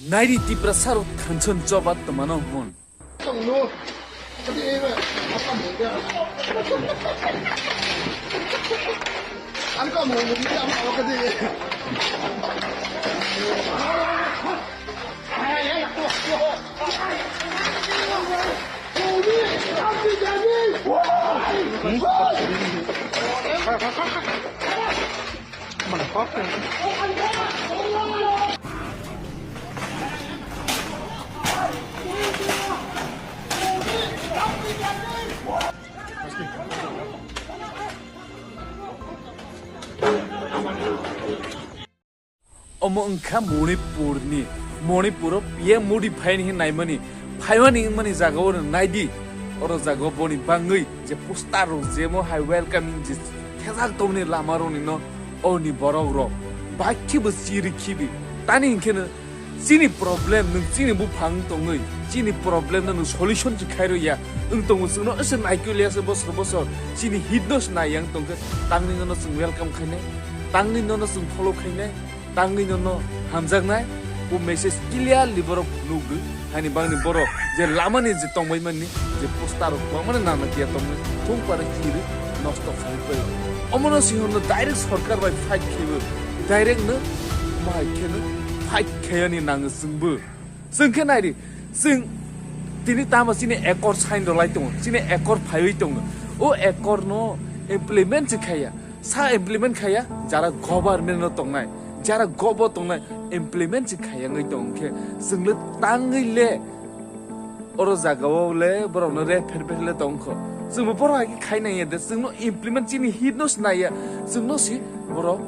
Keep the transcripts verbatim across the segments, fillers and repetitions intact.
Nairi Tiprasa rok thanchon choba twmano hwn. Omo wngkha Manipurni, Manipuro P M Modi phaini hin naimani, phaimani wngmani jagao no naidi. Oro jagao boni bangwi je poster rok jemo hai welcoming je thejak tongmani lama rokni no oni borok rok bai khibo chiri khibi. Tani hinkhe no chini problem nwng chini buphang tongwi, chini problem no nwng solution se khairwi ya. Wng tongo chwngno ese naikwi liya se bosor bosor. Chini hit no se nai yang tongkhe tangni no no chwng welcome khainai, tangni no no chwng follow khainai. Tangwi nono hamjaknai, o message clearly borok nukdi. Hani bangni borok je lamani je tongbai manni, je poster rok kwbangmani nana kiya tongmani, thung pare kiri nosto khlai pai. Omono si hwnno direct sorkar bai fight khaiwi, direct no bahai kheno fight khayani nango chwngbo. Chwng khe naidi, chwng tini tamo chini accord sign rwlai tongo, chini accord phaiwi tongo. O accord no implement se khaiya. Sa implement khaiya, jara government no tongnai, jara gobo tongnai, implement se khaiya wngwi tong khe, chwng le tangwi le oro jaga o le borok no re pher pher le tong kho. Chwng bo borok hai khe khai nai ya de, chwng no implement chini hit no se nai ya, chwng no si borok,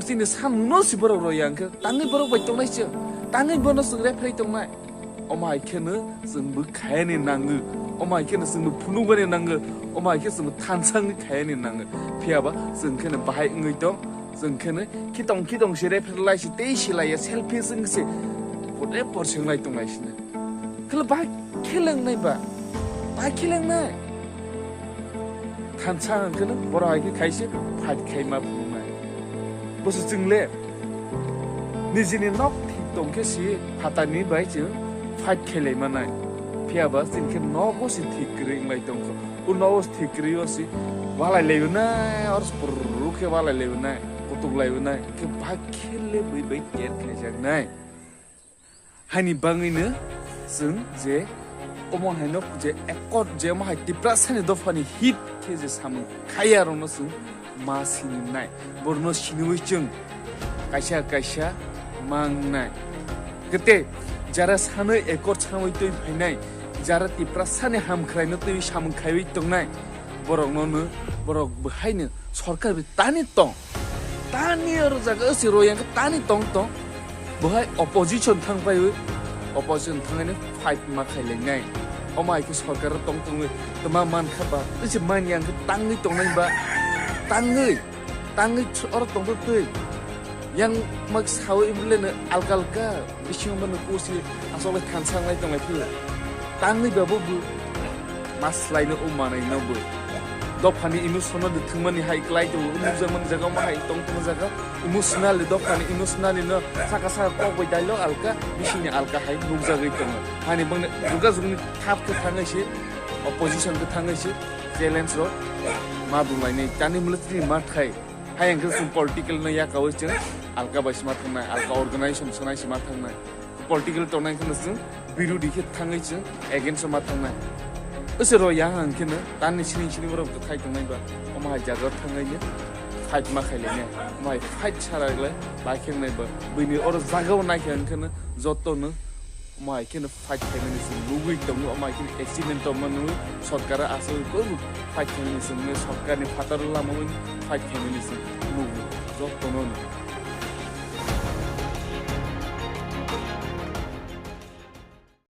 chini samung no si borok rw ya, hwnkhe tangwi borok bai tongnai chwng, tangwi bono chwng re pherwi tongnai. Omo hai kheno chwngbo khaiyani nango, omo hai kheno chwngbo phunukbani nango, omo hai khe chwngbo thansangni khaiyani nango. Phiyaba chwng kheno bahai wngwi tong, chwng kheno khitong khitong se refer lai se tei silaiya selfie chwng se pore por seng lai tong lai sino. Khelo bahai khe lengnai ba, bahai khe lengnai. Thansa hwnkheno borok hai khe khaise fight khaima phunuknai. Boso chwng le nijini nok thik tong khe si phatarni bai chwng fight khailai manai. Phiyaba chini khe nogo si thik kwrwi wnglai tong kho. O nogo si thik kwrwi o si walai lai wnai, or purruk khe walai lai wnai, kutuk lai wnai. Khe bhag khe le bui bai care khaijaknai. Haini bangwino chwng je omo haino je accord je omo hai Tiprasani dophani hit khe je samung khaiya rokno chwng ma sinimnai, borokno siniwi chwng kaisa kaisa mangnai. Kete jara sanwi accord sanwi twi phainai, jara Tiprasani hamkhraino twi samung khaiwi tongnai, borokno no, borok bwhaino sorkar bai tani tong. Tani oro jaga se royang tani tong tong. Bwhai opposition thang paiwi, opposition thangani fight ma khailainai. Omo hai khe sorkar tong tongwi twma man kha ba, twi se man yang khe tangwi tongnai ba, tangwi, tangwi oro tong twi. Yang mak sawi bwleno alka alka bisingo mano kusi aswk thansa wnglai tonglai phio. Tangwi ba bo bo ma swlaino o manwi no bo. Dophani inu sono de thwngmani hai klai tongo, o nukjakmani jaga omo hai tong tongma jaga. Emotional de dophani emotional no saka saka kok bai dailo alka, bisingni alka hai nukjagwi tongo. Hani bangni jugajugni thap khe thangwi se, opposition khe thangwi se, challenge rok ma dunglainai. Tani mula tini ma thai. Hai hwnkhe chwng political no yakaui chwng alka bai sima thangnai, alka organization swnai sima thangnai. Political tongnai hwnkhe chwng birodi khe thangwi chwng against o ma thangnai. Ose ro ya hwnkhe no tani sining sining borok bwthai tongnai ba omo hai jaga o thangwi no fight ma khailainai. Omo hai fight sara le bai khe wngnai ba buini oro jaga o naikhe hwnkhe no joto no omo hai kheno fight khaimani chwng nugwi tongo, omo hai kheno achievement tongma nugwi sorkar aswk kunu fight khaimani chwng nugwi sorkarni phataro lama ui fight khaimani chwng nugwi jotono no.